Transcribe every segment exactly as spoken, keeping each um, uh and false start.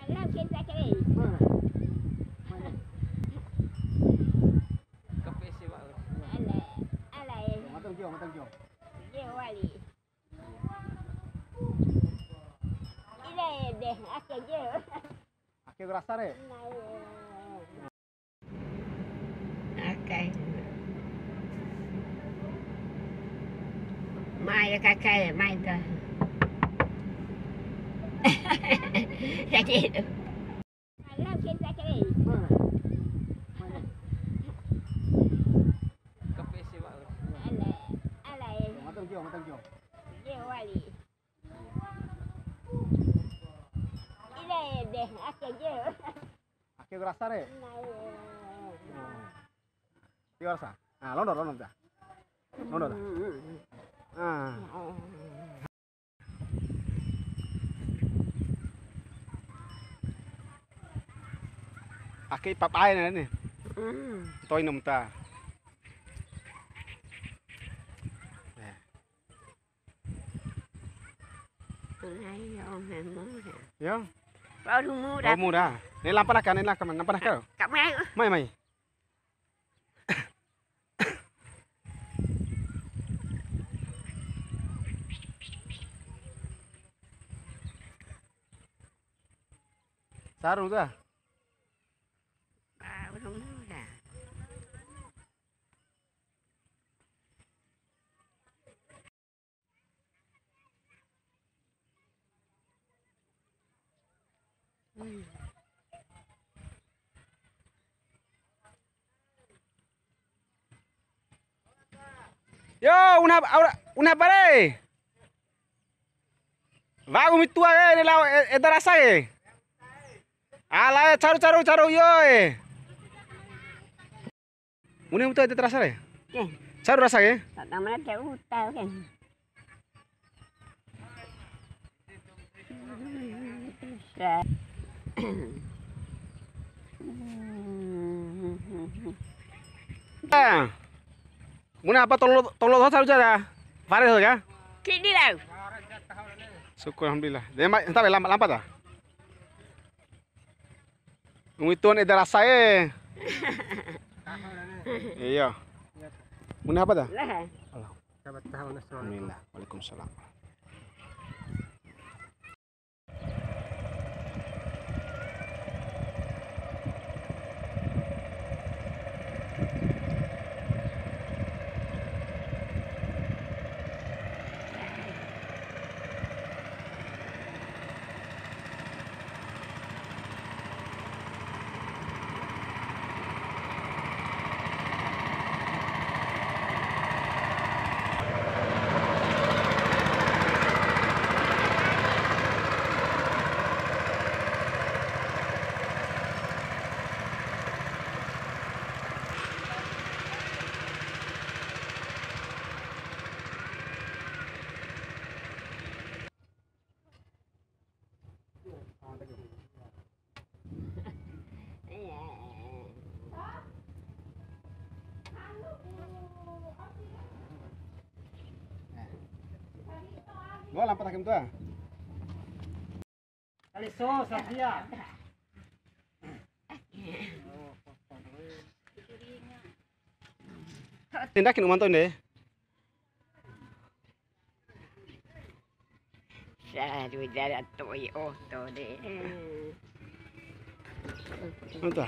Lau ke sa kere. Ala, ala e. Matang kio, matang kio. Dia wali. Ila e deh, ake je. Ake rasa re. Nah, iya. Oke. Mai ya, kakak, mai tuh. Jadi itu. Ala, ala, eh. Matang kio, matang kio. Dia wali. Ila e deh, ake je. Ake rasa re. Nah, iya. Tio rasa. Ah, londo, londo ta. Londo ta. Ah. Ake ipa pae na ni. To'i na muta. Yo. Baru murah. Baru murah. Ni lampa naka, ni lampa, lampa naka. Kak mai. Mai, mai. Sarung tu ah. Baru murah. Yo, una, aura, una bare. Wa'u mi tua ke, ni lao e-, eda rasa ke. Ala, caru, caru, caru, yo, e. Bune uta ede terasa re? Eh. Caru rasa ke? Tak tahu mana dia uta kan. Eh. Bune apa tolo, tolo doho caru cara? Fare doho ka? Kidi lau. Syukur alhamdulillah. Dia mai, entah lampa, lampa ta? Ngitun eda rasa e. Iya. Bune apa ta? Lah. Halo. Sahabat tahu, Mas. Alhamdulillah. Waalaikumsalam. Lo lampa takim tua. Kali so, Satria. Tindakin uman to inde. Saru dara to'i oto de. Anta.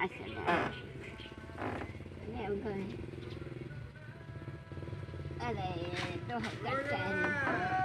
Asal. Ya, udah. Ale, tuh, kacang.